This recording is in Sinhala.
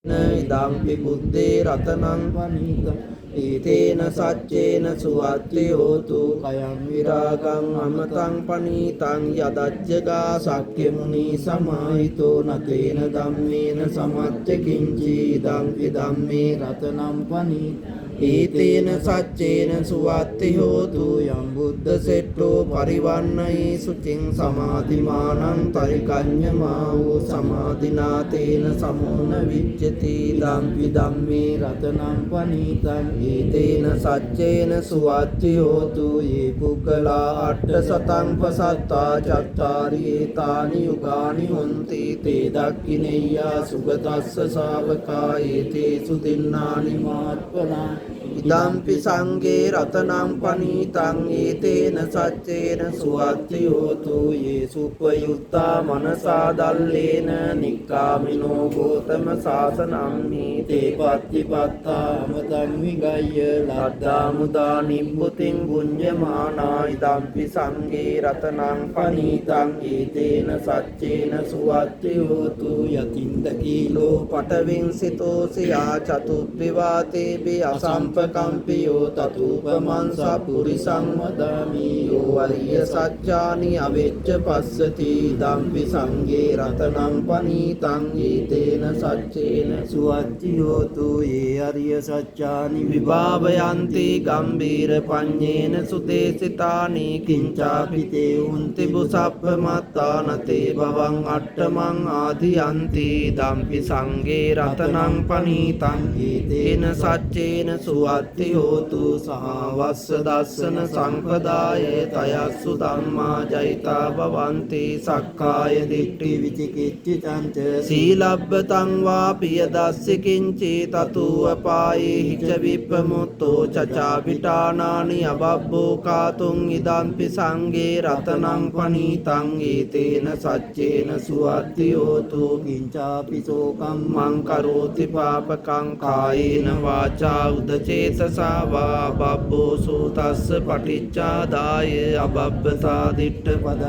ඉදම්පි බුද්ධේ රතනං පනීතං ඒතේන සච්චේන සුවත්ති හෝතු. කයං විරාගං අමතං පනීතං යදච්චගා සක්්‍ය මුනි සමාහිතෝ නතේන ධම්මේන සමච්ච කිංචි ඉදම්පි ධම්මේ රතනම් පනීතං ඒතේන සච්චේන සුවත්ති හෝතු. යම් බුද්ධ සෙට්ටෝ පරිවන්නයි සුචින් සමාධිමානං පරිකඤ්ඤමා වූ සමාධිනාතේන සමෝන විච්ඡති. ඉදම්පි ධම්මේ රතනම් පනීතං ඒතේන සච්චේන සුවත්ති හෝතු. ඒ පුද්ගලා අට්ඨ සතං පසත්තා චත්තාරි ඒතානි යුගානි හොන්ති තේ දක්ඛිනෙය්‍යා සුගතස්ස ශාවකා ඒතේසු දින්නානි මාත්පලා ඉදම්පි සංඝේ රතනං පනීතං ඒතේන සච්චේන සුවත්ති හෝතු. යේ සුප්පයුත්තා මනසා දල්ලේන නික්කාමිනෝ ගෝතම සාසනම්හි තේ පත්තිපත්තා අමතං විගය්‍ය ලද්දා මුදා නිබ්බුතින් භුඤ්ජමානා. ඉදම්පි සංඝේ රතනං පනීතං ඒතේන සච්චේන සුවත්ති හෝතු. යතින්ද කීලෝ පටවින්සිතෝ සියා චතුප්පිවාතේබි අසම්පකම්පියෝ තතුපමං සප්පුරිසං වදාමි. යෝ අරිය සත්‍යානි අවෙච්ච පස්සති. ඉදම්පි සංඝේ රතනං පනීතං ඒතේන සච්චේන සුවත්ති හෝතු. ඒ අරිය සත්‍යානි විභාවයන්ති ගම්බීර පඤ්ඤේන සුදේසිතානි කිංචාපි තේ උන්ති බුසප්ප මත්තානතේ භවං අට්ඨමං ආදියන්ති. ඉදම්පි සංඝේ රතනං පනීතං ඒතේන සච්චේන සුවත්ති හෝතු. සහවස්ස දස්සන සම්පදාය තයස්සු ධම්මා ජයිතා භවන්ති. සක්කාය දිට්ඨි විචිකිච්ඡිතං ච සීලබ්බතං වා පියදස්සි කිංචි තතු අපායේ හිච විප්පමුත්තෝ චචාපිටානානි අබබ්බෝ කාතුං. ඉදම්පි සංඝේ රතනං පනීතං ඒතේන සච්චේන සුවත්ති හෝතු. කිංචාපි සෝකම් මං කරෝති පාපකං කායේන වාචා උදචේතසා වා අබබ්බෝ සෝතස්ස පටිච්චාදාය අබබ්බසා දිට්ඨ පද